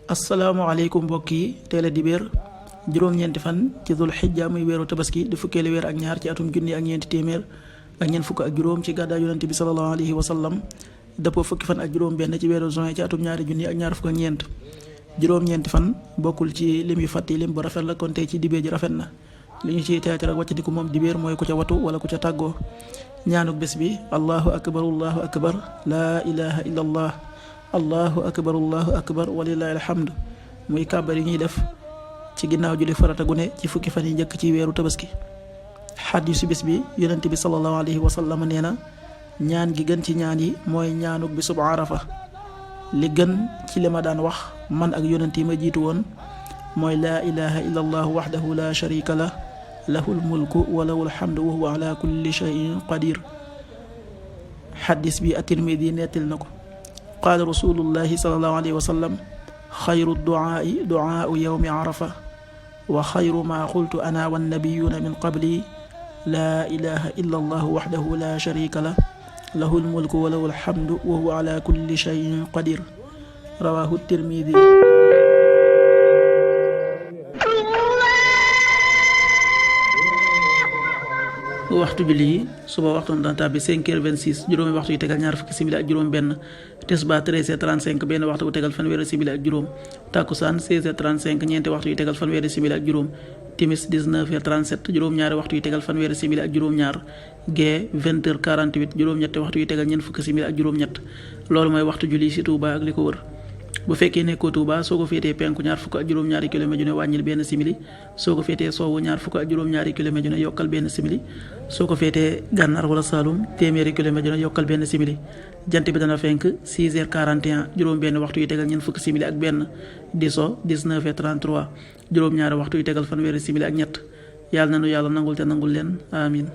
asalaamaaleykum mbokk yi teel a dibéer juróom-ñeenti fan ci dul xijja muy weeru tabaski di fukkeeli weer ak ñaar ci atum junni ak ñeenti téeméer ak ñeent fukk ak juróom ci gàddaay yonent bi sallallahu alayhi wa sallam dëppoo fukki fan ak juróom benn ci weeru juin ci atum ñaari junni ak ñaar fukk ak ñeent juróom-ñeenti fan bokkul ci lim yu fàtti lim bu rafet la kon tey ci dibéer ji rafet na li ñu ciy teetar ak wàccandiku moom dibéer mooy ku ca watu wala ku ca tàggoo ñaanuk bés bi allahu akbar laa ilaha illa allah allahu akbar walillahi alhamdu muy kàbbar yi ñuy def ci ginnaaw julli farata gu ne ci fukki fan yi njëkk ci weeru tabaski. xadiisu bés bi yonent bi sallallahu alayhi wa sallam nee na ñaan gi gën ci ñaan yi mooy ñaanuk bisub arafa li gën ci li ma daan wax man ak yonent yi ma jiitu woon mooy laa ilaha illa allah waxdahu la sharika lah lahul mulku wa lahul hamdu wa huwa ala kulli shay'in qadir. xadiis bi at-Tirmidi nettil na ko. qaala rasulullahi sallallahu alayhi wa sallam xayru duaai duaau yowmi arafa wa xayru maa qultu ana wannabiyuuna min qabli laa ilaha illa allah waxdahu la sharika lah lahu lmulku wa lahu alhamdu wa huwa ala kulli shayin qadir rawahu tirmidi. waxtu julli yi suba waxtu na daan tàbbi 5h26 juróomi waxtu yu tegal ñaar fukki simili ak juróom benn tisbaar 13h35 benn waxtu bu tegal fanweeri simili ak juróom takkusaan 16h35 ñeenti waxtu yu tegal fanweeri simili ak juróom timis 19h37 juróom-ñaari waxtu yu tegal fanweeri simili ak juróom-ñaar gee 20h48 juróom-ñetti waxtu yu tegal ñeent fukki simili ak juróom-ñett loolu mooy waxtu julli ci Touba ak li ko wër. bu fekkee nekkoo Touba soo ko féetee penku ñaar fukk ak juróom-ñaari kilomètre ju ne wàññil benn simili soo ko féetee sowwu ñaar fukk ak juróom-ñaari kilomètre ju ne yokkal benn simili soo ko féetee gànnaar wala Saloum téeméeri kilomètre ju ne yokkal benn simili jant bi dana fenk 6h41 juróom benn waxtu yu tegal ñeent fukki simili ak benn di so 19h33 juróom-ñaari waxtu yu tegal fanweeri simili ak ñett yàlla na nu yàlla nangul te nangul leen amin